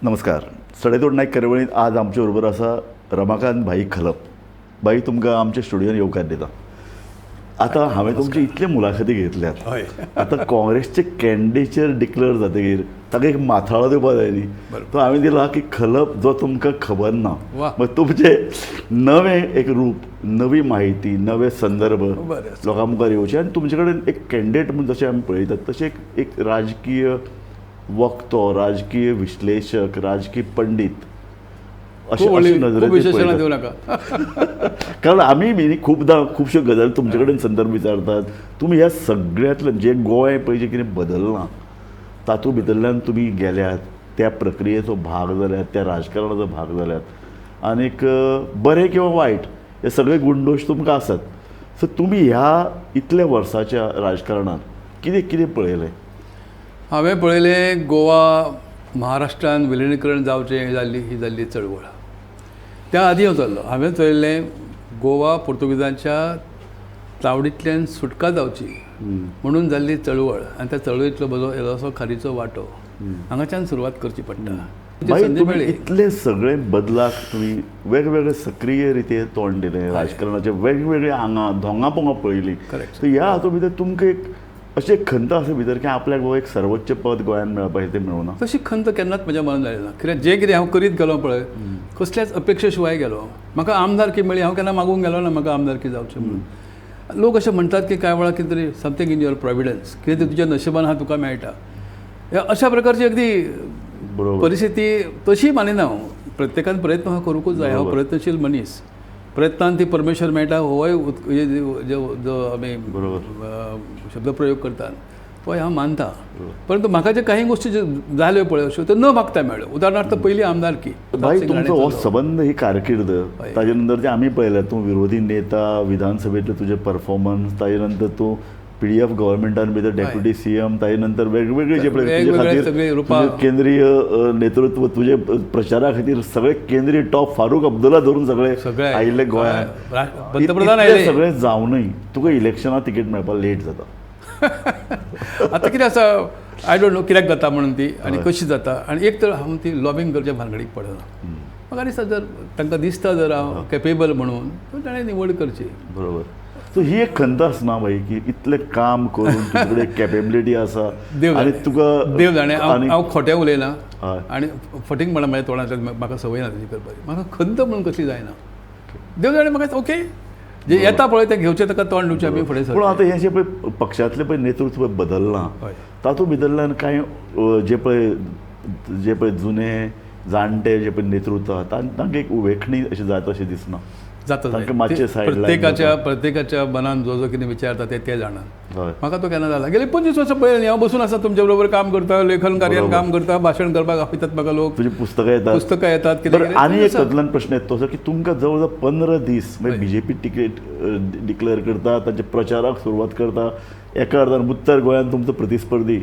नमस्कार. सडेतोड नायक कार्यावळींत आज आमचे बरोबर आसा रमाकांत भाई खलप. भाई, तुमकां आमच्या स्टुडियोन येवकार दिता. आतां हांवें तुमची इतले मुलाखती घेतल्यात. आतां काँग्रेसचे कॅन्डिडेचर डिक्लेअर जातकीर ताका एक माथाळो दिवपा जाय न्ही, तो हांवें दिला की खलप जो तुमकां खबर ना. मग तुमचें नवें एक रूप, नवी माहिती, नवे संदर्भ लोकां मुखार येवचे आनी तुमचे कडेन एक कॅन्डिडेट म्हूण जशें आमी पळयतात तशें एक राजकीय वक्तो, राजकीय विश्लेशक, राजकीय पंडीत अशें नजरेन दिवं नाका. कारण आमी बी खुबदां खुबश्यो गजाली तुमचे कडेन संदर्भ विचारतात. तुमी ह्या सगळ्यांतल्यान जे गोंय पळय जें कितें बदललां तातूंत भितरल्यान तुमी गेल्यात, त्या प्रक्रियेचो भाग जाल्यात, त्या राजकारणाचो भाग जाल्यात आनीक बरें किंवा वायट हे सगळे गुणदोश तुमकां आसात. सो तुमी ह्या इतल्या वर्साच्या राजकारणांत कितें कितें पळयलें? हांवें पळयलें गोवा महाराष्ट्रान विलिनीकरण जावचें जाल्ली ही जाल्ली चळवळ. त्या आदी हांव चल्लो. हांवें चलयल्लें गोवा पुर्तुगेजांच्या तावडींतल्यान सुटका जावची म्हणून जाल्ली चळवळ आनी त्या चळवळींतलो म्हजो येदोसो खारीचो वांटो हांगाच्यान सुरवात करची पडटा. तुमी इतले सगळे बदलाक तुमी वेगवेगळे सक्रीय रितीन तोंड दिलें, राजकारणाचे वेगवेगळे आंगां धोंगा पोंगा पळयलीं. सो ह्या हातूंत भितर तुमकां एक अशें खंत आसा भितर की आपल्याक बाबा एक सर्वोच्च पद गोंयांत मेळपाचें तें मेळूना? तशी खंत केन्नाच म्हज्या मनान जाली ना. कित्याक जें कितें हांव करीत गेलो पळय कसल्याच अपेक्षे शिवाय गेलो. म्हाका आमदारकी मेळ्ळी, हांव केन्ना मागूंक गेलो ना म्हाका आमदारकी जावचें म्हणून. लोक अशें म्हणटात की कांय वेळार कितें तरी समथींग इन your Providence, कितें तरी तुज्या नशिबान आहा तुका मेळटा, अशा प्रकारची अगदी परिस्थिती तशी मानिना हांव. प्रत्येकान प्रयत्न हो करूंकूच जाय. हांव प्रयत्नशील मनीस. प्रयत्नान ती परमेश्वर मेळटा होय जो आमी शब्दप्रयोग करतात तोय हांव मानता. परंतु म्हाका जे काही गोश्टी ज्यो जाल्यो पळय अश्यो त्यो न मागता मेळ्ळ्यो. उदाहरणार्थ पयली आमदारकी. भाई, तुमचो हो सबंद ही कारकीर्द, ताजे नंतर जे आमी पळयल्या तूं विरोधी नेता, विधानसभेंतले तुजे परफॉर्मन्स, ताजे नंतर तूं पीडीएफ गव्हर्मेंटान भितर डेप्युटी सीएम, ताजे नंतर वेगवेगळे जे पळय तुजे खातीर केंद्रीय नेतृत्व, तुजे प्रचारा खातीर सगळे केंद्रीय टॉप फारूक अब्दुल्ला धरून सगळे आयिल्ले गोंयांत, पंतप्रधान आयले, सगळे जावनूय तुका इलेक्शनाक तिकेट मेळपाक लेट जाता. आतां कितें आसा I don't know कित्याक जाता म्हणून ती आनी कशी जाता. आनी एक तर हांव ती लॉबींग करच्या भानगडीक पडना. म्हाका दिसता जर तांकां दिसता जर हांव केपेबल म्हणून तर ताणें निवड करची. बरोबर. सो ही एक खंत आसना भाई की इतलें काम करून तुजे कॅपेबिलिटी आसा आनी तुका देव जाणें हांव खोटें उलयना आनी फटींगपणां म्हज्या तोंडांतल्यान म्हाका संवय ना तशी करपाची. म्हाका खंत म्हणून कसली जायना. देव जाणें म्हाका ओके जे येता पळय तें घेवचें, ताका तोंड दिवचें आमी फुडें. पूण आतां हें जें पळय पक्षांतलें पळय नेतृत्व बदललां तातूंत भितरल्यान कांय जे पळय जुने जाणटे जे पळय नेतृत्व आसा तांकां एक उवेखणी अशें जाता अशें दिसना. जाता प्रत्येकाच्या प्रत्येकाच्या मनान जो जो कितें विचारता ते ते जाणात. म्हाका तो केन्ना जाला गेले 25 वर्सां पळय न्ही हांव बसून आसा तुमच्या बरोबर काम करता, लेखन कार्यान काम करता, भाशण करपाक आपयतात म्हाका लोक, तुजी पुस्तकां येतात, पुस्तकां येतात. कितें आनी एक तातूंतल्यान प्रश्न येता तसो की तुमकां जवळ जवळ 15 दीस मागीर बीजेपी तिकेट डिक्लेअर करता, तांच्या प्रचाराक सुरवात करता. एका अर्थान उत्तर गोंयांत तुमचो प्रतिस्पर्धी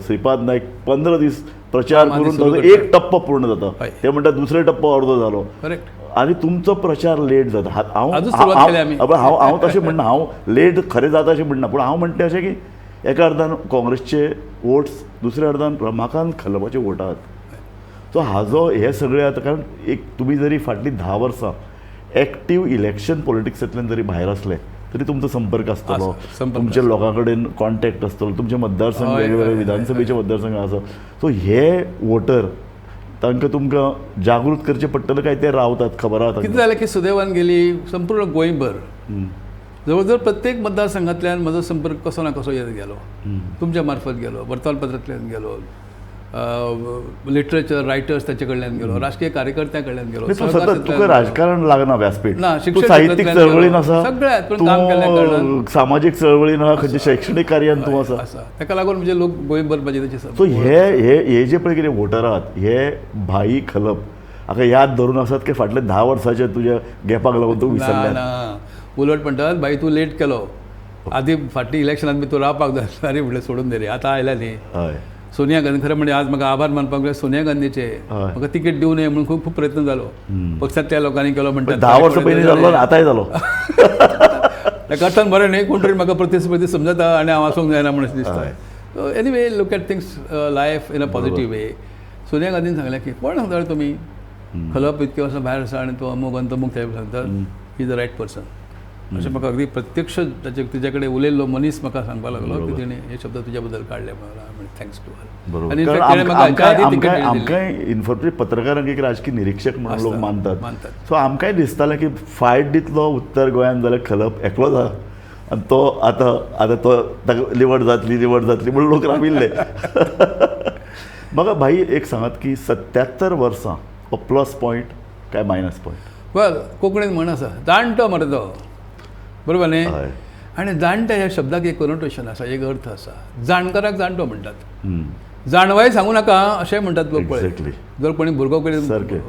श्रीपाद नायक 15 दीस प्रचार करून ताचो एक टप्पो पूर्ण जाता, ते म्हणटा दुसरो टप्पो अर्दो जालो. करेक्ट. आनी तुमचो प्रचार लेट जाता. हांव हांव तशें म्हणना, हांव लेट खरें जाता अशें म्हणना, पूण हांव म्हणटा अशें की एका अर्दान काँग्रेसचे वोट्स, दुसऱ्या अर्दान रमाकांत खलपाचे वोट आहात. सो हाजो हे सगळे आतां कारण एक तुमी जरी फाटलीं 10 वर्सां एक्टीव इलेक्शन पॉलिटिक्सांतल्यान जरी भायर आसले तरी तुमचो संपर्क आसतलो, तुमच्या लोकां कडेन कॉन्टॅक्ट आसतलो, तुमचे मतदारसंघ वेगवेगळे विधानसभेचे मतदारसंघ आसा. सो हे वोटर तांकां तुमकां जागृत करचें पडटलें काय ते रावतात खबर आसा? कितें जालें की सुदैवान गेली संपूर्ण गोंयभर जवळ जवळ प्रत्येक मतदारसंघांतल्यान म्हजो संपर्क कसो ना कसो येत गेलो. तुमच्या मार्फत गेलो, वर्तमानपत्रांतल्यान गेलो, लिटरेचर रायटर्स ताचे कडल्यान गेलो, राजकीय कार्यकर्त्यां कडल्यान गेलो. सतत तुका राजकारण लागना व्यासपीठ ना, तूं साहित्यीक चळवळीन आसा, सगळ्यात काम केल्ल्या कारणान सामाजीक चळवळीन आसा, खंयच्या शैक्षणीक कार्यान तूं आसा आसा, ताका लागून म्हणजे लोक गोंयभर म्हजे ताचे. सो हे हे जे पळय कितें वोटर आहात हे भाई खलप हाका याद धरून आसात की फाटल्या 10 वर्साच्या तुज्या गॅपाक लागून तूं विसरला? ना, उलट म्हणटात भाई तूं लेट केलो, आदी फाटली इलेक्शनान बी तूं रावपाक जाय. अरे म्हणलें सोडून दे रे, आतां आयल्या न्ही. हय. सोनिया गांधी खरें म्हणजे आज म्हाका आभार मानपाक जाय सोनिया गांधीचे, म्हाका तिकेट दिवं नये म्हणून खूब खूब प्रयत्न जालो पक्षांतल्या लोकांनी केलो. म्हणटा 10 वर्सां पयलीं जाल्लो आतांय जालो. ताका अर्थान बरें न्ही, कोण तरी म्हाका प्रतिस्पर्धी समजता आनी हांव आसूंक जायना म्हणून दिसता. Anyway, look at things life in a positive way. Sonia गांधीन सांगलें की कोण सांगता तुमी खलप इतके वर्सां भायर आसा आनी तो अमूक आनी तमूक ते सांगता, he is the right person. अशें म्हाका अगदी प्रत्यक्ष ताचे तिचे कडेन उलयल्लो मनीस म्हाका सांगपाक लागलो की तिणें हे शब्द तुज्या बद्दल काडले म्हणून thanks to हर. आनी आमकांय इन्फॉर्मेशन पत्रकारांक एक राजकीय निरिक्षक म्हणून लोक मानतात, सो आमकांय दिसतालें की फायट दितलो उत्तर गोंयांत जाल्यार खलप एकलोच आहा आनी तो आतां आतां तो ताका लिवड जातली लिवड जातली म्हणून लोक राविल्ले. म्हाका भाई एक सांगात की 77 वर्सां हो प्लस पॉयंट काय मायनस पॉयंट? वेल, कोंकणीन म्हण आसा जाणटो मरे तो, बरोबर न्ही? आनी जाणटे ह्या शब्दाक एक कोनोटेशन आसा, एक अर्थ आसा. जाणकाराक जाणटो म्हणटात, जाणवाय सांगू नाका अशें म्हणटात लोक. पळय जर कोणी भुरगो कितें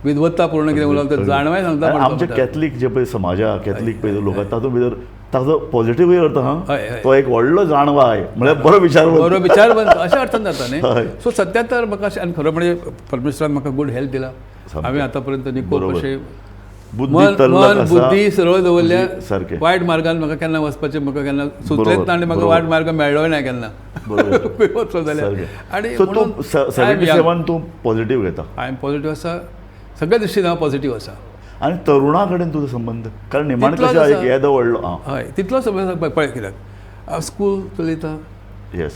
विद्वत्ता पूर्ण कितें उलयता तर जाणवाय सांगता. आमचे कॅथलीक जे पळय समाजा कॅथलीक पळय लोक तातूंत भितर ताजो पॉझिटिव्हय अर्थ आहा, तो एक व्हडलो जाणवाय म्हळ्यार बरो विचार, बरो विचार अशा अर्थान जाता न्ही. सो 77 म्हाका अशें, आनी खरें म्हणजे परमेश्वरान म्हाका गुड हेल्थ दिला. हांवें आतां पर्यंत निकोप अशें मन बुद्धी सरळ दवरल्या, वायट मार्गान म्हाका केन्ना वचपाचें म्हाका केन्ना सुचलेंच ना आनी म्हाका वायट मार्ग मेळ्ळोय ना केन्ना वचलो जाल्यार. आनी 77 तूं पॉझिटिव्ह घेता? I am positive आसा, सगळ्या दृश्टीन हांव पॉझिटिव्ह आसा. आनी तरुणा कडेन तुजो संबंद, कारण निमाण कशें येदो व्हडलो? हय, तितलो संबंद पळय कित्याक स्कूल चलयता,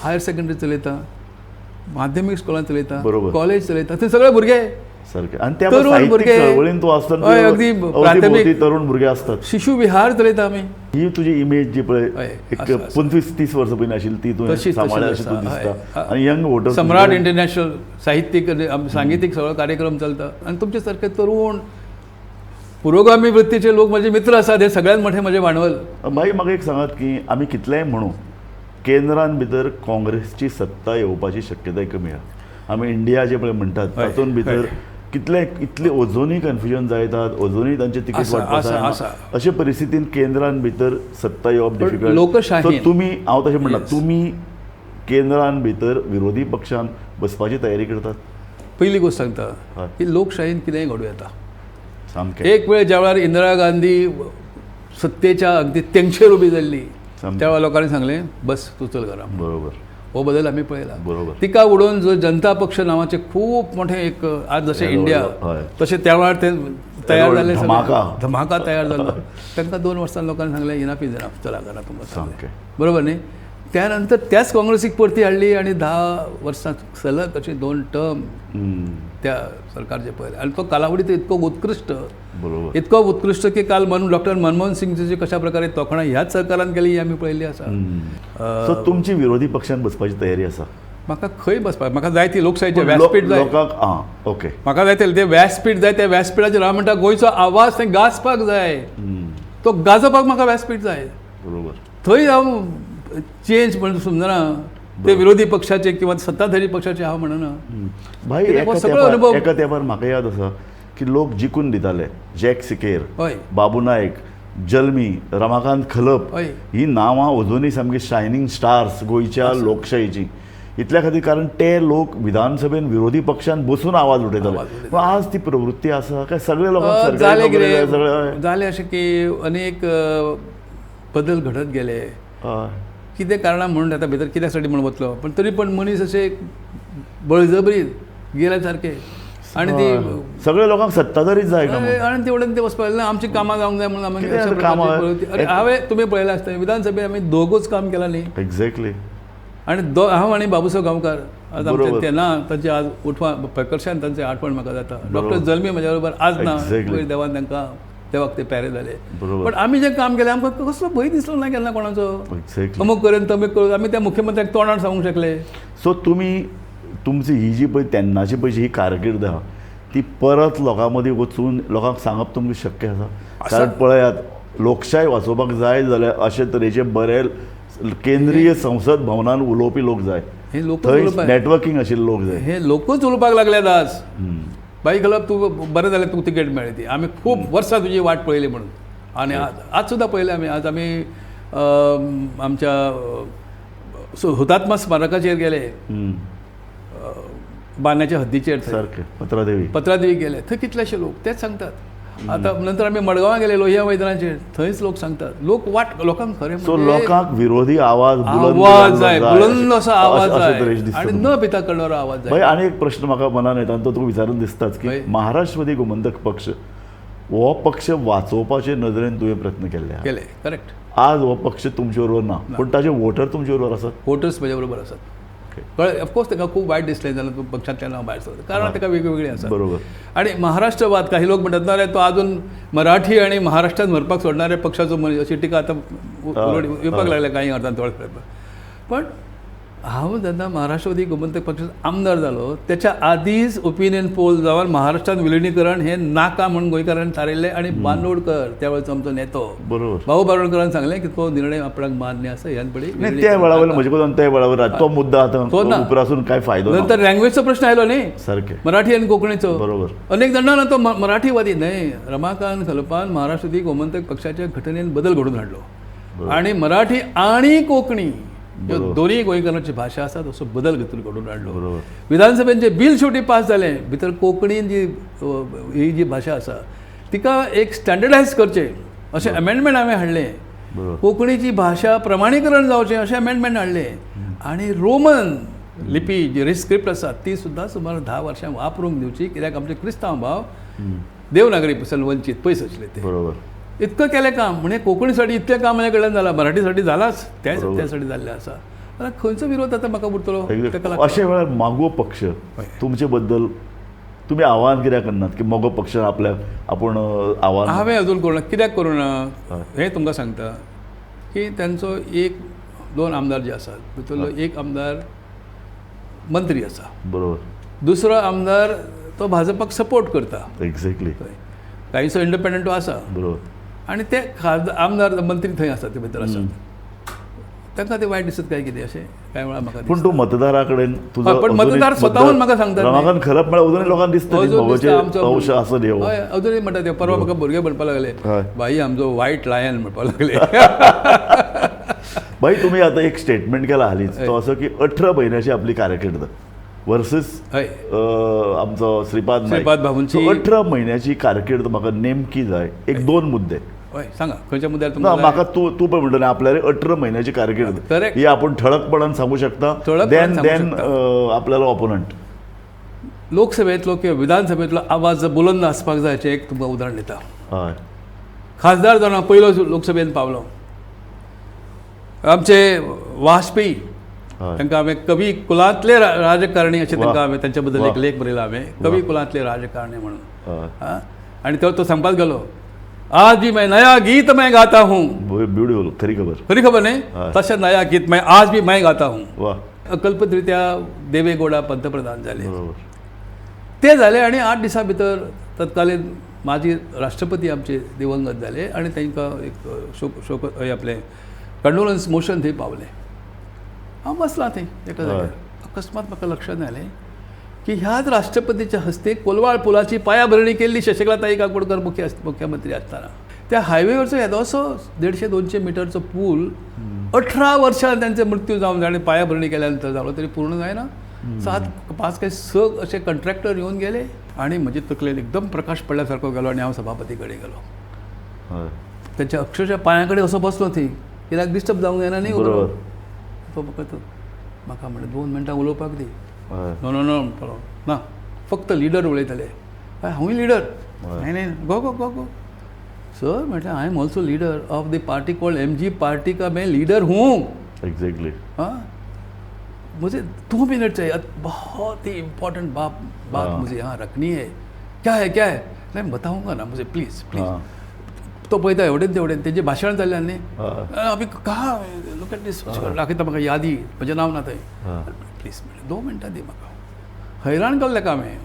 हायर सेकंडरी चलयता, माध्यमीक स्कुलान चलयता, कॉलेज चलयता, ते सगळे भुरगे सारके. आनी त्या चळवळीन तूं आसतना अगदी प्राथमीक तरुण भुरगे आसतात, शिशू विहार चलयता आमी. ही तुजी इमेज जी पळय एक 25-30 वर्सां पयलीं आशिल्ली ती तुवें सांबाळ्ळ्या अशें तूं दिसता. आनी यंग वोटर सम्राट इंटरनॅशनल साहित्यीक सांगितीक सगळो कार्यक्रम चलता आनी तुमचे सारके तरुण पुरोगामी वृत्तीचे लोक म्हजे मित्र आसात, हे सगळ्यात मोठे म्हजें भांडवल. भाई म्हाका एक सांगात की आमी कितलेंय म्हणू केंद्रान भितर काँग्रेसची सत्ता येवपाची शक्यताय कमी आहा. आमी इंडिया जे पळय म्हणटात तातूंत भितर कितले इतले अजुनूय कन्फ्युजन जायतात, अजुनूय तांचे तिकीट वाटप आसा. अशे परिस्थितीन केंद्रान भितर सत्ता येवप डिफिकल्ट. लोकशाही तुमी, हांव तशें म्हणटा, तुमी केंद्रान भितर विरोधी पक्षान बसपाची तयारी करतात? पयली गोश्ट सांगता की लोकशाहीन कितेंय घडूं येता. सामकें. एक वेळ ज्या वेळार इंदिरा गांधी सत्तेच्या अगदी तेंगशेर उबी जाल्ली त्या वेळार लोकांनी सांगलें बस तूं चल घरा. बरोबर. हो बदल आमी पळयला. बरोबर. तिका उडोवन जो जनता पक्ष नांवाचे खूब मोठे एक आज जशें इंडिया तशें त्या वेळार ते तयार जाले, धमाका तयार जालो. तांकां 2 वर्सां लोकांनी सांगलें इनफ is enough, चला घरा तुमकां. बरोबर न्ही? त्यानंतर त्याच काँग्रेसीक परती हाडली आनी 10 वर्सां सलग अशी 2 टर्म त्या सरकारचे पळयले. आनी तो कालावधी तर इतको उत्कृश्ट, इतको उत्कृश्ट की काल डॉक्टर मनमोहन सिंगची कशा प्रकारे तोखणाय ह्याच सरकारान केली ही आमी पळयल्ली आसा. सो तुमची विरोधी पक्षान बसपाची तयारी आसा? म्हाका खंय बसपाक, म्हाका जाय ती लोकशाहीचें व्यासपीठ जाय. ओके, म्हाका जाय ते व्यासपीठ जाय, त्या व्यासपीठाचेर हांव म्हणटा गोंयचो आवाज थंय गाजपाक जाय, तो गाजोवपाक म्हाका व्यासपीठ जाय. बरोबर. थंय हांव चेंज म्हणून समजना ते विरोधी पक्षाचे किंवा सत्ताधारी पक्षाचे हांव म्हणना. भाई एका तेंपार म्हाका याद आसा की लोक जिखून दिताले, जॅक सिकेर, बाबू नायक, जल्मी, रमाकांत खलप, ही नांवां अजुनूय सामकी शायनींग स्टार्स गोंयच्या लोकशाहीची. इतल्या खातीर कारण ते लोक विधानसभेन विरोधी पक्षान बसून आवाज उठयताले. पूण आज ती प्रवृत्ती आसा काय सगळे लोकांक जालें जालें अशें की अनेक बदल घडत गेले. कितें कारणां म्हणून आतां भितर कित्यासाठी म्हणून वतलो, पण तरी पण मनीस अशे बळजबरी गेल्या सारखे आनी ती सगळे लोकांक सत्ताधारीच जाय आनी तेवढ्यान ते वचपाक ना, आमची कामां जावंक जाय म्हणून आमी. हांवें तुमी पळयलां आसतलें विधानसभेत आमी दोगूच काम केलां न्ही. एक्झॅक्टली. आनी हांव आनी बाबूसाहेब गांवकार आज आमचे ते ना, तांचे आज उठवा प्रकर्शान तांची आठवण म्हाका जाता. डॉक्टर जल्मी म्हज्या बरोबर आज ना, पयर देवान तांकां देवाक ते प्यारे जाले. पण आमी जें काम केलें आमकां कसलो भंय दिसलो ना केन्ना कोणाचो, अमूक करेन तमूक करून आमी त्या मुख्यमंत्र्याक तोंडार सांगूंक शकले. सो तुमी तुमची ही जी पळय तेन्नाची पळय ही कारकीर्द आहा ती परत लोकां मदीं वचून लोकांक सांगप तुमकां शक्य आसा? कारण पळयात लोकशाय वाचोवपाक जाय जाल्यार अशे तरेचे बरे केंद्रीय संसद भवनान उलोवपी लोक जाय, थंय नेटवर्किंग आशिल्ले लोक जाय. हे लोकूच उलोवपाक लागल्यात आज. बाई खलप तूं बरें जालें तुका तिकेट मेळ्ळी ती, आमी खूब वर्सां तुजी वाट पळयली म्हणून. आनी आज आज सुद्दां पळयलें आमी, आज आमी आमच्या हुतात्मा स्मारकाचेर गेले, बांद्याच्या हद्दीचेर सारकें पत्रादेवी, पत्रादेवी गेले, थंय कितलेशे लोक तेच सांगतात आतां नंतर आमी मडगांवां गेले लोहिया मैदानाचेर, थंयच लोक सांगतात, लोक वाट लोकांक खरें सो लोकांक विरोधी आवाज आवाज जाय, बुलंद असो आवाज जाय आनी न भिता करणारो आवाज जाय. आनी एक प्रश्न म्हाका मनान येता आनी तो तुका विचारून दिसताच की महाराष्ट्रवादी गोमंतक पक्ष हो पक्ष वाचोवपाचे नदरेन तुवें प्रयत्न केल्ले केले, करेक्ट. आज हो पक्ष तुमचे बरोबर ना, पूण ताजे वोटर तुमचे बरोबर आसात. वोटर्स म्हज्या बरोबर आसात. कळ्ळें? ऑफकोर्स ताका खूब वायट दिसलें जाल्यार पक्षांतल्यान हांव भायर सरलो, कारण ताका वेगवेगळी आसा. बरोबर. आनी महाराष्ट्रवाद काही लोक म्हणटात ना रे तो अजून मराठी आनी महाराष्ट्रान व्हरपाक सोडणारे पक्षाचो मनीस अशी टिका आतां येवपाक लागल्या काही अर्थान थोडे. पण हांव जेन्ना महाराष्ट्रवादी गोमंतक पक्षाचो आमदार जालो त्याच्या आदींच ओपिनियन पोल जावन महाराष्ट्रान विलिनीकरण हें नाका म्हूण गोंयकारांनी थारायल्लें. आनी बांदोडकर त्या वेळचो आमचो नेतो, बरोबर, भाऊ बांदोडकरान सांगलें की तो निर्णय आपणाक मान्य आसा ह्यान पडे. त्या वेळावर म्हजे कडून त्या वेळावर तो मुद्दा आतां उपरासून काय फायदो. नंतर लँग्वेजचो प्रश्न आयलो न्ही, सारकें, मराठी आनी कोंकणीचो. बरोबर. अनेक जाणां ना तो मराठीवादी न्हय, रमाकांत खलपान महाराष्ट्रवादी गोमंतक पक्षाच्या घटनेन बदल घडोवन हाडलो आनी मराठी आनी कोंकणी ह्यो दोनूय गोंयकारांची भाशा आसा तसो बदल घडोवन हाडलो. विधानसभेन जे बील शेवटी पास जालें भितर कोंकणी जी ही जी भाशा आसा तिका एक स्टँडर्डायज करचें अशें अमेंडमेंट हांवें हाडलें. कोंकणीची भाशा प्रमाणीकरण जावचें अशें अमेंडमेंट हाडलें. आनी रोमन लिपी जी रिस्क्रिप्ट आसा ती सुद्दां सुमार 10 वर्सां वापरूंक दिवची, कित्याक आमचे क्रिस्तांव भाव देवनागरी पसून वंचीत पयस आशिल्ले ते. बरोबर. इतकं केलें काम म्हणजे कोंकणीसाठी इतलें काम म्हज्या कडल्यान जालां, मराठीसाठी जालाच, त्यासाठी जाल्लें आसा. आतां खंयचो विरोध आतां म्हाका उरतलो ताका लागून? अशे वेळार मागो पक्ष तुमचे बद्दल तुमी आव्हान कित्याक करनात की मगो पक्ष आपल्याक आपूण आव्हान? हांवें अजून करूं ना. कित्याक करूं ना हें तुमकां सांगता की तांचो 1-2 आमदार जे आसात भितरलो एक आमदार मंत्री आसा, बरोबर, दुसरो आमदार तो भाजपाक सपोर्ट करता, एक्झॅक्टली, कांयसो इंडिपेंडंट आसा, बरोबर. आनी ते खासदार आमदार मंत्री थंय आसा ते भितर आसात, तांकां ते वायट दिसत काय कितें अशें कांय वेळार म्हाका. पूण तूं मतदारा कडेन तुजो, पण मतदार स्वताहून म्हाका सांगता, रमाकांत खलप म्हळ्यार अजूनय लोकांक दिसता आसत. हय, अजूनय म्हणटा ते. परवा म्हाका भुरगे म्हणपाक लागले, भाई आमचो व्हायट लायन म्हणपाक लागले. भाई तुमी आतां एक स्टेटमेंट केला हालींच, तो असो की 18 म्हयन्याची आपली कारकीर्द वर्सेस आमचो श्रीपाद भाऊंची 18 म्हयन्याची कारकीर्द म्हाका नेमकी जाय. एक 2 मुद्दे. हय सांगा, खंयच्या मुद्द्यार ना म्हाका तूं तूं पळय म्हणटा आपल्याला 18 म्हयन्याची कारकीर्द ही आपूण ठळकपणान सांगू शकता, then then आपल्याला ऑपोनंट. लोकसभेंतलो किंवा विधानसभेंतलो आवाज बुलंद आसपाक जाय हाचें एक तुमकां उदाहरण दिता. हय, खासदार जावन हांव पयलो लोकसभेन पावलो. आमचे वाजपेयी तांकां हांवें कवी कुलांतले राजकारणी अशें तांकां हांवें तांच्या बद्दल एक लेख बरयला हांवें, कवी कुलांतले राजकारणी म्हणून. आनी तो सांगपाक गेलो, आज भी मैं नया गीत मैं गाता हूँ. ब्युटिफुल, खरी खबर, खरी खबर न्ही, तशें नया गीत मैं आज भी मैं गाता हूँ. वा. अकल्परित्या देवेगौडा पंतप्रधान जाले, ते जाले आनी 8 दिसां भितर तत्कालीन माजी राष्ट्रपती आमचे दिवंगत जाले आनी तांकां एक शोक शोक आपलें कंडोलन्स मोशन थंय पावलें. हांव बसलां थंय एका जाग्यार, अकस्मात म्हाका लक्षांत आयलें की ह्याच राष्ट्रपतीच्या हस्ते कोलवाळ पुलाची पायाभरणी केल्ली शशिकला काकोडकर मुख्यमंत्री आसतना. त्या हायवेवरचो येदोसो 150-200 मिटरचो पूल 18 वर्सां त्यांचे मृत्यू जावन आनी पायाभरणी केल्या नंतर जालो तरी पूर्ण जायना. 7-5 काय 6 असे कंट्रॅक्टर येवन गेले आनी म्हजे तकलेन एकदम प्रकाश पडल्या सारको गेलो आनी हांव सभापती कडेन गेलो. त्यांच्या अक्षरशः पांया कडेन असो बसलो थंय, कित्याक डिस्टर्ब जावंक जायना न्ही. तो फकत म्हाका म्हणलें 2 मिनटां उलोवपाक दी. नो नो नो म्हणपालो ना, फक्त लिडर उलयतले. हांवूय लिडर. नाही नाही, गो गो गो गो सर, म्हटलें I am also leader of the party called M G party का मैं लीडर हूँ. एग्जैक्टली. हाँ, मुझे 2 मिनट चाहिए, बहुत ही इम्पोर्टेंट बात मुझे यहाँ रखनी है. क्या है क्या है, नहीं बताऊँगा ना, मुझे प्लीज प्लीज. तो पळयता एवढेन तेवढेन तेजें भाशण जाल्लें न्ही, अभी कहा लुक एट दीस दाखयता म्हाका यादी, म्हजें नांव ना थंय. प्लीज म्हणलें 2 मिनटां दी म्हाका. हैराण केल्लें काम हें,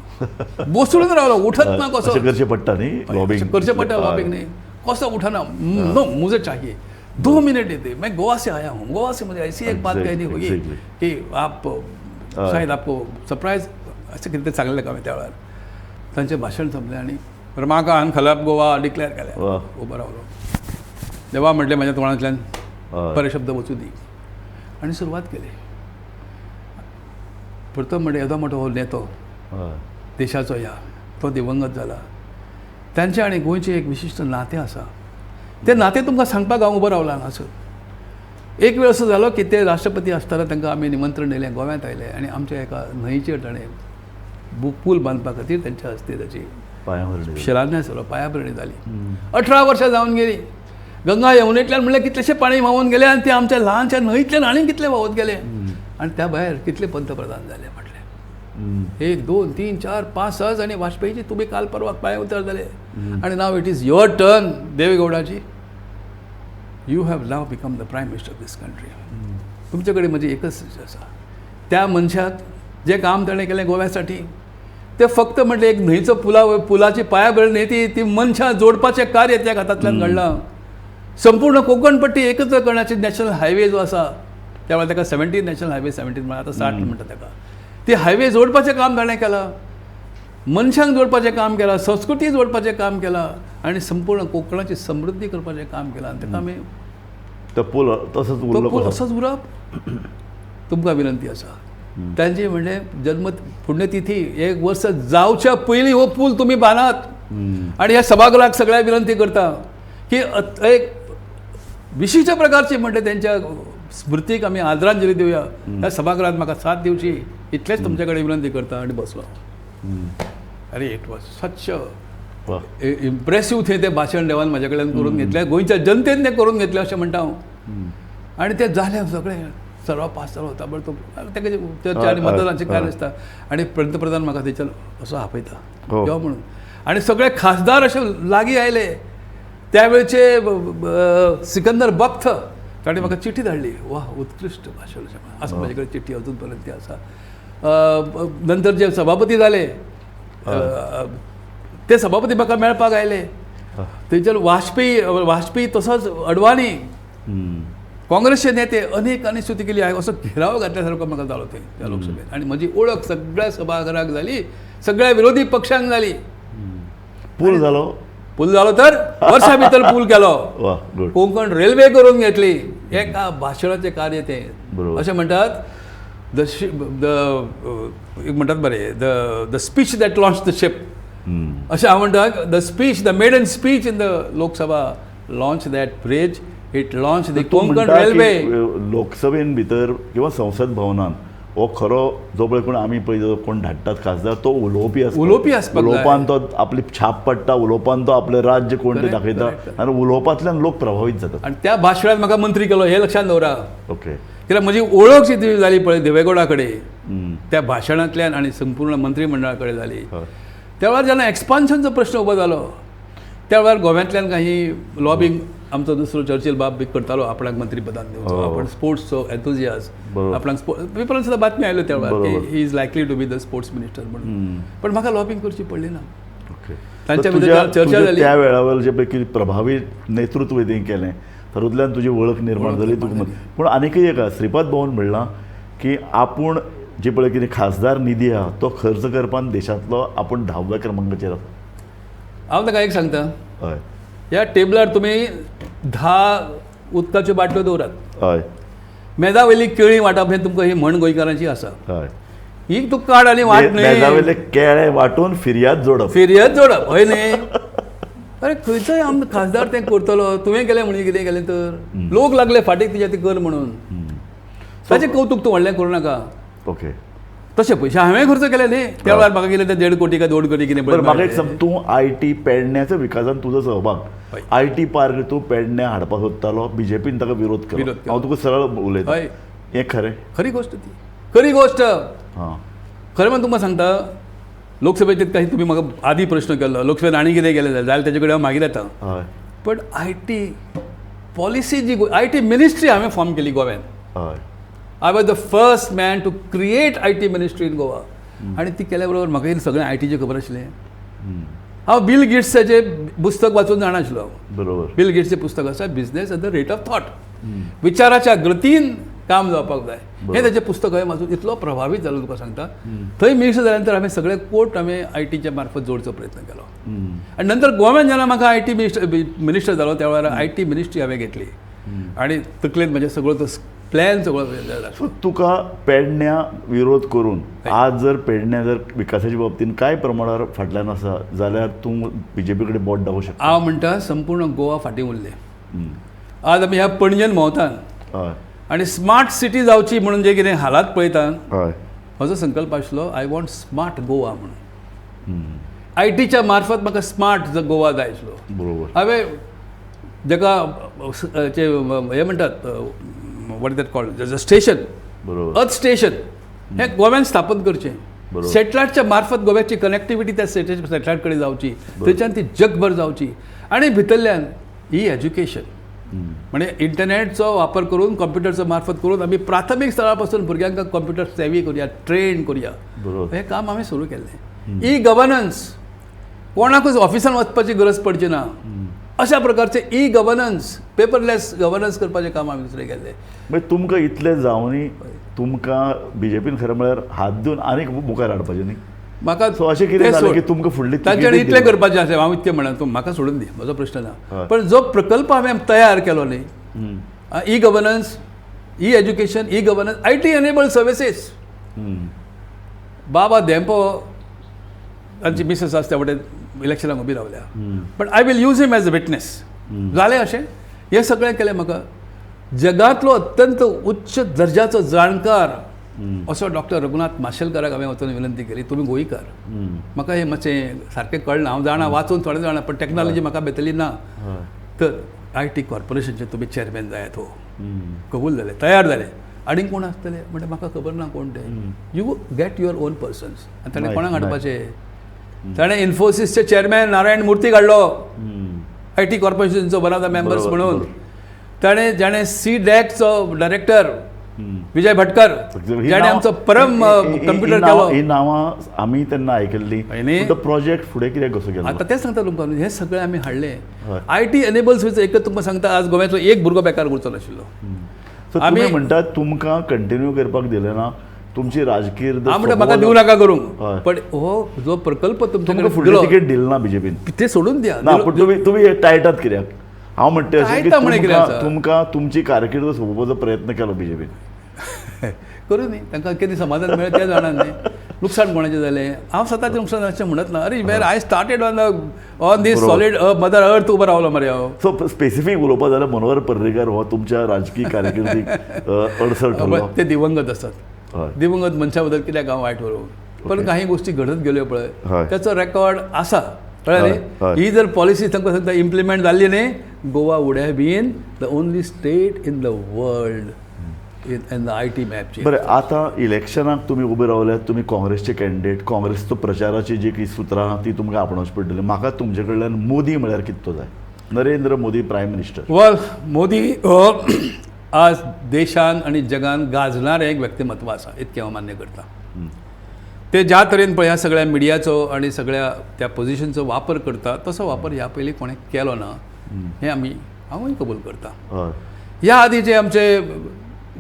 बसून रावलो, उठत ना कसो. करचें पडटा न्ही, करचें पडटा लॉबींग न्ही, कसो उठना. नो मुझे चाहिए 2 मिनट दे, मैं गोवा से आया हूँ, गोवा से मुझे ऐसी एक बात कहनी होगी की आप शायद आपको सरप्राईज अशें कितें सांगलें काम त्या वेळार. तांचें भाशण संपलें आनी रमाकांत खलप गोवा डिक्लेअर केलें. उबो रावलो, देवा म्हटलें म्हज्या तोंडांतल्यान बरे शब्द वचूं दी, आनी सुरवात केली. प्रथम म्हणल्यार येदो मोठो हो नेतो देशाचो ह्या, तो दिवंगत जाला. तांचें आनी गोंयचें एक विशिश्ट नातें आसा. तें नातें तुमकां सांगपाक हांव उबो रावलां हांगासर. एक वेळ असो जालो की ते राष्ट्रपती आसतना तांकां आमी निमंत्रण दिलें, गोव्यांत आयले आनी आमच्या एका न्हंयचेर ताणें पूल बांदपा खातीर तांच्या हस्ते ताची शिलान्यास जालो, पायाभरणी जाली. 18 वर्सां जावन गेली. गंगा यमुनेंतल्यान म्हणल्यार कितलेशे पाणी व्हांवून गेले आनी ते आमच्या ल्हानशा न्हंयतल्यान आनी कितले व्हांवत गेले आनी त्या भायर कितले पंतप्रधान जाले म्हटलें 1 2 3 4 5 6 आनी वाजपेयीजी तुमी काल परवा पांय उतर जाले आनी now it is your turn देवेगौडाजी, you have now become the prime minister of this country. तुमचे कडेन म्हजी एकच आसा, त्या मनशाक जें काम ताणें केलें गोव्यासाठी ते फक्त म्हटलें एक न्हंयचो पुलाची पायाभरणी न्हय, ती ती मनशां जोडपाचें कार्य त्या हातांतल्यान घडलां. संपूर्ण कोंकण पट्टी एकत्र करण्याचे नॅशनल हायवे जो आसा त्या वेळार ताका 17 नॅशनल हायवे 17 म्हणटा, आतां 60 म्हणटा ताका, ती हायवे जोडपाचें काम ताणें केलां, मनशांक जोडपाचें काम केलां, संस्कृती जोडपाचें काम केलां आनी संपूर्ण कोंकणाची समृद्धी करपाचें काम केलां. आनी ताका आमी तो पूल तसोच उरलो, पूल असोच उरप तुमकां विनंती आसा. तांची म्हणजे जन्म पुण्यतिथी 1 वर्स जावच्या पयलीं हो पूल तुमी बांदात. आनी ह्या सभागृहाक सगळ्या विनंती करता की एक विशिश्ट प्रकारची म्हणजे त्यांच्या स्मृतीक आमी आदरांजली दिवया. ह्या सभागृहात म्हाका साथ दिवची इतलेंच तुमचे कडेन विनंती करता आनी बसलो. अरे it was such impressive थंय तें भाशण देवान म्हाज्या कडल्यान करून घेतलें, गोंयच्या जनतेन तें करून घेतलें अशें म्हणटा हांव. आनी तें जालें सगळें सर्व पास जालो ताबडतोब ताका चर्चा आनी मतदानाचें काय नासता आनी पंतप्रधान म्हाका थंयच्यान असो आपयता यो म्हणून आनी सगळे खासदार अशे लागीं आयले. त्या वेळचे सिकंदर बख्त ताणें म्हाका चिठी धाडली, वा उत्कृश्ट भाशण अशें म्हणून आसा म्हजे कडेन चिठी अजून पर्यंत ती आसा. नंतर जे सभापती जाले ते सभापती म्हाका मेळपाक आयले. थंयच्यान वाजपेयी तसोच अडवाणी, काँग्रेसचे नेते अनेकांनी स्तुती केली. असो घेराव घातल्या सारको म्हाका जालो थंय त्या लोकसभेत आनी म्हजी ओळख सगळ्या सभाघराक जाली, सगळ्या विरोधी पक्षांक जाली. पूल जालो, पूल जालो तर वर्सा भितर पूल केलो, कोंकण रेल्वे करून घेतली, एका भाशणाचें कार्य तें. अशें म्हणटात the एक म्हणटात बरें the the speech that launch the ship, अशें हांव म्हणटा the speech, the maiden speech in the Lok Sabha launch that bridge, it launch the Konkan railway. लोकसभेन भितर किंवा संसद भवनान हो खरो जो पळय कोण आमी पळय कोण धाडटात खासदार तो उलोवपी आसता, उलोवपी आसता, उलोवपान तो आपली छाप पडटा, उलोवपान तो आपलें राज्य कोण तें दाखयता आनी उलोवपांतल्यान लोक प्रभावीत जातात. आनी त्या भाशणान म्हाका मंत्री केलो हें लक्षांत दवरा. ओके, कित्याक म्हजी ओळख जी जाली पळय देवेगौडा कडेन त्या भाशणांतल्यान आनी संपूर्ण मंत्रीमंडळा कडेन जाली. त्या वेळार जेन्ना एक्सपान्शनचो प्रश्न उबो जालो त्या वेळार गोव्यांतल्यान काही लॉबींग आमचो दुसरो चर्चिल बाब बी करतालो आपणाक मंत्रीपदान दिवचो, आपण स्पोर्ट्सचो एन्थुजियाज, आपणाक पेपरान सुद्दां बातमी आयल्यो त्या वेळार की he is likely to be the sports minister म्हणून. पण म्हाका लॉबींग करची पडली ना. तांच्या भितर चर्चा जाली त्या वेळावर जे पैकी प्रभावी नेतृत्व तें केलें तातूंतल्यान तुजी वळख निर्माण जाली तुका. पूण आनीकय एक श्रीपाद भोवन म्हणलां की आपूण जे पळय कितें खासदार निधी आहा तो खर्च करपान देशांतलो आपूण 10व्या क्रमांकाचेर आसा. हांव ताका एक सांगता, हय, ह्या टेबलार तुमी 10 उदकाच्यो बाटल्यो दवरात, हय, मेजा वयली केळी वांटप हें तुमकां ही म्हण गोंयकारांची आसा, हय, ही तुका काड आनी वांट न्हय, मेजा वयले केळे वांटून फिर्याद जोडप, फिर्याद जोडप हय न्हय. अरे खंयचोय आम खासदार तें करतलो, तुवें केलें म्हणून कितें केलें तर लोक लागले फाटीक तुज्या तें कर म्हणून, ताचें कौतूक तूं व्हडलें करूं नाका. ओके, तशें पयशे हांवें खर्च केले न्ही त्या वेळार म्हाका कितें ते 1.5 कोटी काय 2 कोटी कितें. बरें, म्हाका एक सांग, तूं I T पेडण्याच्या विकासान तुजो सहभाग, I T park तूं पेडण्या हाडपाक सोदतालो, बीजेपीन ताका विरोध केलो. हांव तुका सरळ उलयता, हें खरें? खरी गोश्ट ती, खरी गोश्ट. हां, खरें म्हण तुमकां सांगता, लोकसभेचेर काही तुमी म्हाका आदी प्रश्न केल्लो, लोकसभेन आनी कितें केलें जाल्यार ताचे कडेन हांव मागीर येता. हय, पण I T policy ji I T ministry हांवें फॉर्म केली गोव्यान. हय, I was the first man to create IT ministry in Goa. आनी ती केल्या बरोबर म्हाका सगळें I टीचें खबर आशिल्लें. हांव बिल गेट्साचें पुस्तक वाचून जाणा आशिल्लो. बरोबर, बिल गेट्सचें पुस्तक आसा business at the rate of thought, विचाराच्या गतीन काम जावपाक जाय, हें ताचें पुस्तक हांवें वाचून इतलो प्रभावीत जालो तुका सांगता. थंय मिनिस्टर जाल्या नंतर हांवें सगळे कोर्ट हांवें I टीच्या मार्फत जोडचो प्रयत्न केलो. आनी नंतर गोव्यान जेन्ना म्हाका I T minister जालो त्या वेळार I T ministry हांवें घेतली आनी तकलेन म्हजें सगळो तो प्लॅन सगळो. तुका पेडण्या विरोध करून आज जर पेडण्या जर विकासाच्या बाबतीन कांय प्रमाणार फाटल्यान आसा जाल्यार तूं बीजेपी कडेन बोट दाखोवंक शकता. हांव म्हणटा संपूर्ण गोवा फाटीं उरलें. आज आमी ह्या पणजेन भोंवतात आनी स्मार्ट सिटी जावची म्हणून जे कितें हालात पळयतात, म्हजो संकल्प आशिल्लो I want smart Goa म्हणून. आय टीच्या मार्फत म्हाका स्मार्ट गोवा जाय आशिल्लो. बरोबर. हांवें जाका हें म्हणटात what that called station, बरोबर, अर्थ स्टेशन हें गोव्यान स्थापन करचें. सॅटलायटच्या मार्फत गोव्याची कनेक्टिविटी त्या सॅटलायट कडेन जावची, थंयच्यान ती जगभर जावची. आनी भितरल्यान ही एज्युकेशन म्हणजे इंटरनॅटचो वापर करून कॉम्प्युटरचो मार्फत करून आमी प्राथमीक स्तरा पासून भुरग्यांक कॉम्प्युटर सेवी करुया, ट्रेन करुया. हें काम आमी सुरू केल्लें. ई गव्हर्नन्स, कोणाकूच ऑफिसान वचपाची गरज पडची ना अशा प्रकारचे ई गव्हर्नन्स, पेपरलेस गव्हर्नन्स करपाचें काम आमी दुसरें केल्लें. मागीर तुमकां इतलें जावनूय तुमकां बीजेपीन खरें म्हळ्यार हात दिवन आनीक मुखार हाडपाचें न्ही म्हाका. सो अशें कितें जालें की तुमकां फुडली तांच्यानी इतलें करपाचें आसलें. हांव इतकें म्हणा, तूं म्हाका सोडून दी, म्हजो प्रश्न ना. पण जो प्रकल्प हांवें तयार केलो न्ही, e governance, e education, e governance, I T enabled services. Baba Dempo तांची मिसेस आसा त्या वटेन इलेक्शनाक उबी रावल्या, but I will use him as a witness. जालें अशें हें सगळें केलें. म्हाका जगांतलो अत्यंत उच्च दर्जाचो जाणकार असो डॉक्टर रघुनाथ माशेलकाराक हांवें वचून विनंती केली, तुमी गोंयकार, म्हाका हें मातशें सारकें कळना, हांव जाणा वाचून थोडें जाणा, पण टॅक्नॉलॉजी म्हाका बेतली ना, तर I T कॉर्पोरेशनचे तुमी चेअरमॅन जायात. हो कबूल जाले, तयार जाले. आनी कोण आसतले म्हणजे म्हाका खबर ना कोण ते. You get your own persons. आनी ताणें कोणाक हाडपाचें, ताणें इन्फोसिसचे चेअरमॅन नारायण मूर्ती काडलो I T कॉर्पोरेशनचो वन ऑफ the members म्हणून. ताणें जाणें सी डॅकचो डायरेक्टर विजय भटकर, जाणें आमचो परम कंप्युटर केलो. ही नांवां आमी तेन्ना आयकल्ली. तो प्रोजेक्ट फुडें कित्याक कसो गेलो आतां तें सांगता तुमकां. हें सगळें आमी हाडलें. I T enables एकच तुमकां सांगता, आज गोव्याचो एक भुरगो बेकार उरचो नाशिल्लो. सो आमी म्हणटात तुमकां कंटिन्यू करपाक दिलें ना तुमची राजकीय, हांव म्हणटा म्हाका दिवं नाका करूंक, पण हो जो प्रकल्प तुमकां फुडली तिकेट दिली ना बीजेपीन, ते सोडून द्या ना. पूण तुमी तुमी टायटात कित्याक? हांव म्हणटा अशें की तुमकां तुमची कारकीर्द सोंपोवपाचो प्रयत्न केलो बीजेपीन. करूं न्ही, तांकां कितें समाधान मेळ्ळें तें जाणा न्ही. लुकसाण कोणाचें जालें, हांव स्वताचें नुकसान अशें म्हणत ना. अरे where I started on on this solid mother earth उबो रावलो मरे हांव. सो स्पेसिफीक उलोवपा जाल्यार मनोहर पर्रीकार हो तुमच्या राजकीय कारकिर्दीक अडसर ठरलो. ते दिवंगत आसात. दिवंगत मनशा बद्दल कित्याक हांव वायट बरोवं, पण काही गोष्टी घडत गेल्यो पळय त्याचो रेकॉर्ड आसा. कळ्ळें न्ही? ही जर पॉलिसी तांकां सांगता इम्प्लिमेंट जाल्ली न्ही, Goa would have been the only state in the world in the I T मॅपची. बरें, आतां इलेक्शनाक तुमी उबे रावल्यात, तुमी काँग्रेसचे कॅन्डिडेट, काँग्रेसचो प्रचाराची जी काही सुत्रां आहा ती तुमकां आपणावची पडटली. म्हाका तुमचे कडल्यान मोदी म्हळ्यार कितें तो जाय, Narendra Modi prime minister. Well, Modi हो आज देशान आनी जगान गाजणारें एक व्यक्तिमत्व आसा, इतकें हांव मान्य करता. ते ज्या तरेन पळय ह्या सगळ्या मिडियाचो आनी सगळ्या त्या पोजिशनचो वापर करता, तसो वापर ह्या पयलीं कोणें केलो ना हें आमी हांवूय कबूल करता. ह्या आदी जे आमचे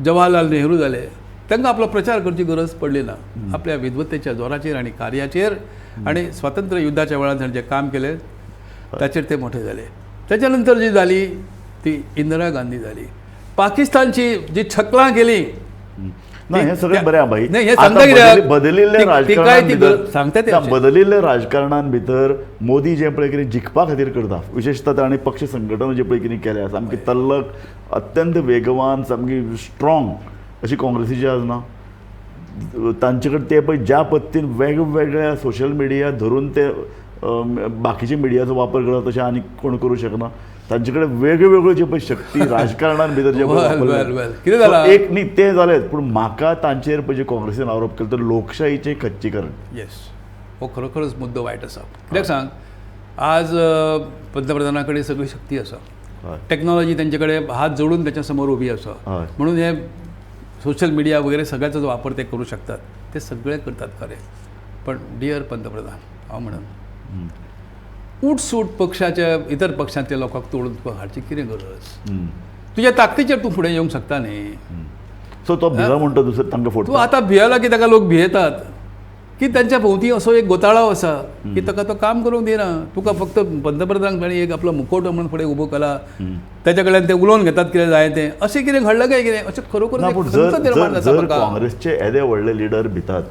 जवाहरलाल नेहरू जाले, तांकां आपलो प्रचार करची गरज पडली ना. आपल्या विद्वत्तेच्या जोराचेर आनी कार्याचेर आनी स्वातंत्र्य युद्धाच्या वेळार ताणें जें काम केलें ताचेर ते मोठे जाले. त्याच्या नंतर जी जाली ती इंदिरा गांधी जाली. पाकिस्तानची जी छकलां केली ना, हें सगळें बरें भाई. बदलिल्ल्या राजकारणान, बदलिल्ल्या राजकारणान भितर मोदी जें पळय कितें जिखपा खातीर करता, विशेषतः ताणें पक्ष संघटना जें पळय कितें केल्या, सामकी तल्लक, अत्यंत वेगवान, सामकी स्ट्रॉंग अशी काँग्रेसीची आज ना. तांचे कडेन ते पळय ज्या पद्दतीन वेगवेगळ्या सोशल मिडिया धरून ते बाकीच्या मिडियाचो वापर करता, तशें आनी कोण करूं शकना. तांचे कडेन वेगळ्यो वेगळ्यो जे पळय शक्ती राजकारणान भितर जे पळय एक न्ही तें जालेंच, पूण म्हाका तांचेर पळय जे काँग्रेसीन आरोप केलो तर लोकशाहीचें खच्चीकरण. येस, हो खरोखरच मुद्दो वायट आसा. कित्याक सांग, आज पंतप्रधाना कडेन सगळी शक्ती आसा, टॅक्नॉलॉजी तांचे कडेन हात जोडून ताच्या समोर उबी आसा, म्हणून हे सोशल मिडिया वगैरे सगळ्याचो वापर ते करूं शकतात, ते सगळे करतात खरें. पण डियर पंतप्रधान, हांव म्हणून उठसूट पक्षाच्या इतर पक्षांतल्या लोकांक तोडून तुका हाडची कितें गरज? तुज्या ताकदीचेर तूं फुडें येवंक शकता न्ही. सो तो भिला म्हणटा दुसरें तांकां फोटो. तूं आतां भियेला की ताका लोक भियेतात. की तांच्या भोंवती असो एक गोताळो आसा की ताका तो काम करूंक दिना. तुका फक्त पंतप्रधान ताणें एक आपलो मुखवटो म्हणून फुडें उबो केला, ताच्या कडल्यान ते उलोवन घेतात कितें जाय तें. अशें कितें घडलां काय कितें अशें खरोखर जर जर काँग्रेसचे येदे व्हडले लिडर भितात,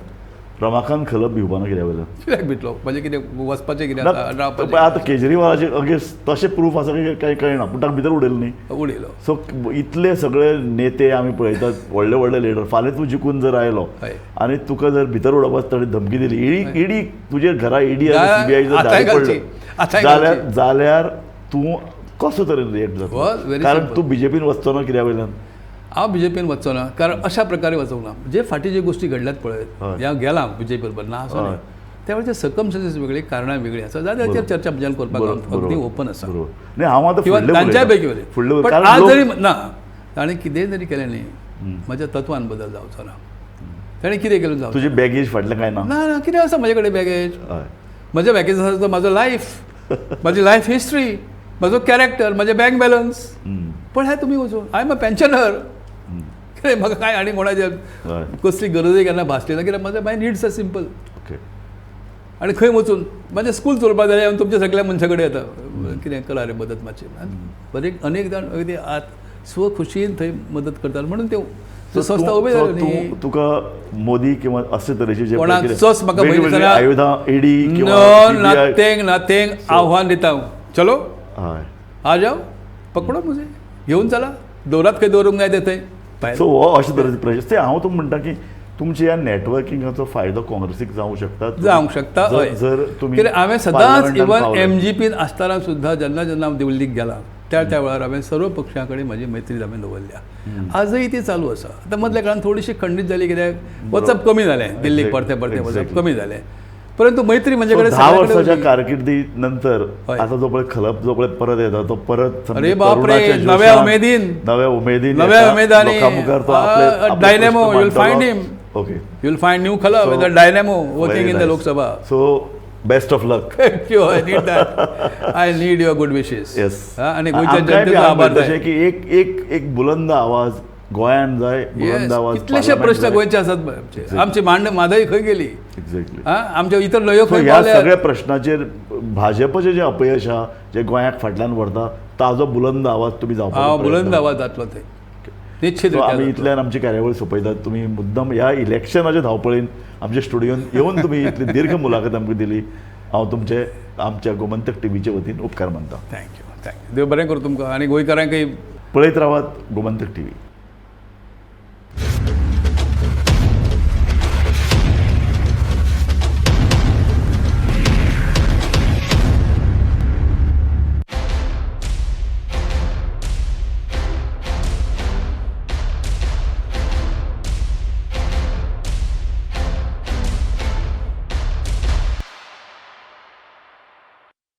रमाकांत खलप भिवपाना कित्या वयल्यान? कित्याक भितलो? म्हणजे कितें वचपाचें कितें आतां केजरीवालाचे अगेन्स्ट तशें प्रूफ आसा की कांय कळना, पूण ताका भितर उडयलो न्ही, उडयलो. सो इतले सगळे नेते आमी पळयतात, व्हडले व्हडले लिडर, फाल्यां तूं जिखून जर आयलो आनी तुका जर भितर उडोवपाक ताणें धमकी दिली, ईडी ईडी तुजेर घरा ईडी आनी सीबीआय जर धाडी पडलो जाल्यार जाल्यार तूं कसो तरेन रिएक्ट जातलो? कारण तूं बीजेपीन वचचो ना कित्या वयल्यान? हांव बीजेपीन वचचो ना, कारण अशा प्रकारे वचूंक ना. जे फाटीं ज्यो गोश्टी घडल्यात पळय, हांव गेलां बीजेपी बरोबर ना असो न्ही, त्या वेळचे सर्कमस्टन्सीस वेगळी, कारणां वेगळी आसा, जाल्यार ताचेर चर्चा म्हज्यान करपाक अगदी ओपन आसा. हांव आतां तांच्याय पैकी पण आज जरी ना ताणें कितेंय जरी केलें न्ही, म्हज्या तत्वान बदल जावचो ना. ताणें कितें केलें जावचें? तुजी बॅगेज फाटलें कांय ना? ना ना, कितें आसा म्हजे कडेन बॅगेज? म्हज्या बॅगेज आसा तो म्हजो लायफ, म्हजी लायफ हिस्ट्री, म्हजो कॅरेक्टर, म्हजें बँक बॅलन्स. पण हें तुमी वचून I am a pensioner, कितें म्हाका कांय आनी कोणाचे कसली गरजूय केन्ना भासली ना, कित्याक म्हजें my needs are simple. आनी खंय वचून म्हाजें स्कूल चलोवपाक जाल्यार हांव तुमच्या सगळ्या मनशां कडेन येता, कितें करा रे मदत मातशी. बरें, अनेक जाण अगदी आत स्वखुशीन थंय मदत करतात, म्हणून त्यो संस्था उब्यो जाल्यो न्ही. तुका मोदी किंवा अशे तरेचे जे कोणाचोच म्हाका आयुधां ईडी नथिंग नथिंग आव्हान दिता हांव, चलो आ जाओ पकडो मुझे, घेवन चला, दवरात खंय दवरूंक जाय ते थंय. सो हो अशे तरेचे प्रश्न ते हांव तुमकां म्हणटा की तुमच्या ह्या नेटवर्किंगाचो फायदो काँग्रेसीक जावंक शकता, जावंक शकता. जर तुमी कित्याक हांवें सदांच इवन एमजीपीन आसतना सुद्दां जेन्ना जेन्ना हांव दिल्लीक गेला त्या त्या वेळार हांवें सर्व पक्षां कडेन म्हजी मैत्री हांवें दवरल्या, आजय ती चालू आसा. आतां मदल्या काळान थोडीशी खंडीत जाली, कित्याक वचप कमी जालें दिल्लीक, परतें परतें वचप कमी जालें, परंतु मैत्री म्हजे कडेन 10 वर्साच्या कारकिर्दी नंतर आता जो पळय खलप जो पळय परत येता तो परत अरे बापरे नव्या उमेदीन, नव्या उमेदीन, नव्या उमेदानी लोकां मुखार तो आपले dynamo, you will find him. Okay, you will find new Khalap with a dynamo working in the Lok Sabha. So best of luck. Thank you. I need that. I need your good wishes. Yes. आनी गोंयच्या जनतेचो आभार जाय की एक एक एक बुलंद आवाज गोंयान जाय, बुलंद आवाज. कितलेशे प्रश्न गोंयचे आसात, आमची मांड म्हादय खंय गेली, एक्झॅक्टली, आमच्या इतर न्हंयो खंय ह्या सगळ्या प्रश्नाचेर भाजपचें जें अपयश आहा जें गोंयाक फाटल्यान व्हरता ताजो बुलंद आवाज तुमी जावपाक, बुलंद आवाज जातलो ते निश्चित. आमी इतल्यान आमची कार्यावळ सोंपयतात. तुमी मुद्दम ह्या इलेक्शनाच्या धांवपळीन आमच्या स्टुडियोन येवन तुमी इतली दीर्घ मुलाखत आमकां दिली, हांव तुमचे आमच्या गोमंतक टीव्हीचे वतीन उपकार मानता. Thank you, thank you. देव बरें करूं तुमकां आनी गोंयकारांकय. पळयत रावात गोमंतक टीव्ही.